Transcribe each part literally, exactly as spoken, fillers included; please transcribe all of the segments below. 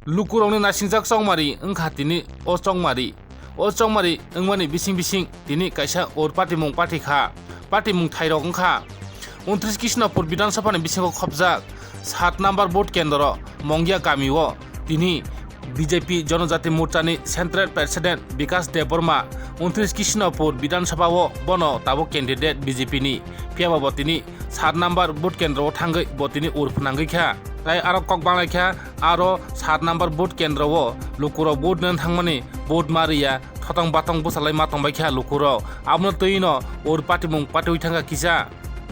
Lukurokni naisingjak chongmari wngkha tini o chongmari. O chongmari wngmani bising bising tini kaisa ur patimung pati kha, patimung thairok wngkha. Untris Krishnapur Bidhan Sabhani bisingo khopjak sat number vote kendro Mongya kamio tini B J P Jonojati Morchani Central President Bikash Debbarma untris Krishnapur Bidhan Sabhao bono tabuk candidate B J P ni, phiyaba bo tini sat number vote kendro o thangwi bo tini ur phnangwi kha. Tai aro kok banglai kha, aro sat number vote kendro o lukurok vote nang thangmani vote ma riya, thotong batong bwchalai ma tongbai kha lukurok. Abono twi no ur patimung patwi thangkha kisa.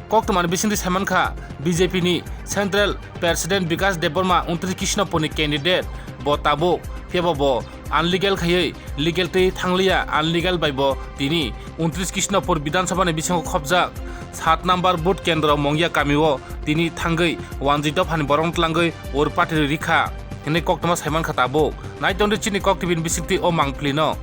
Koktwmani bisingtwi saimankha, B J P ni Central President Bikash Debbarma untris Krishnapur ni candidate bo tabuk, phiyaba bo unlegal khaiwi legal twi thangliya, unlegal bai bo tini untris Krishnapur Bidhan Sabhani bisingo khopjak sat number vote kendro Mongya kamio tini thangwi wanjwi dophani borokno tlangwi ur pati rikha hinwi koktwma saimankha tabuk. Nai tongdi chini Kok T V ni bisingtwi o mangpili no.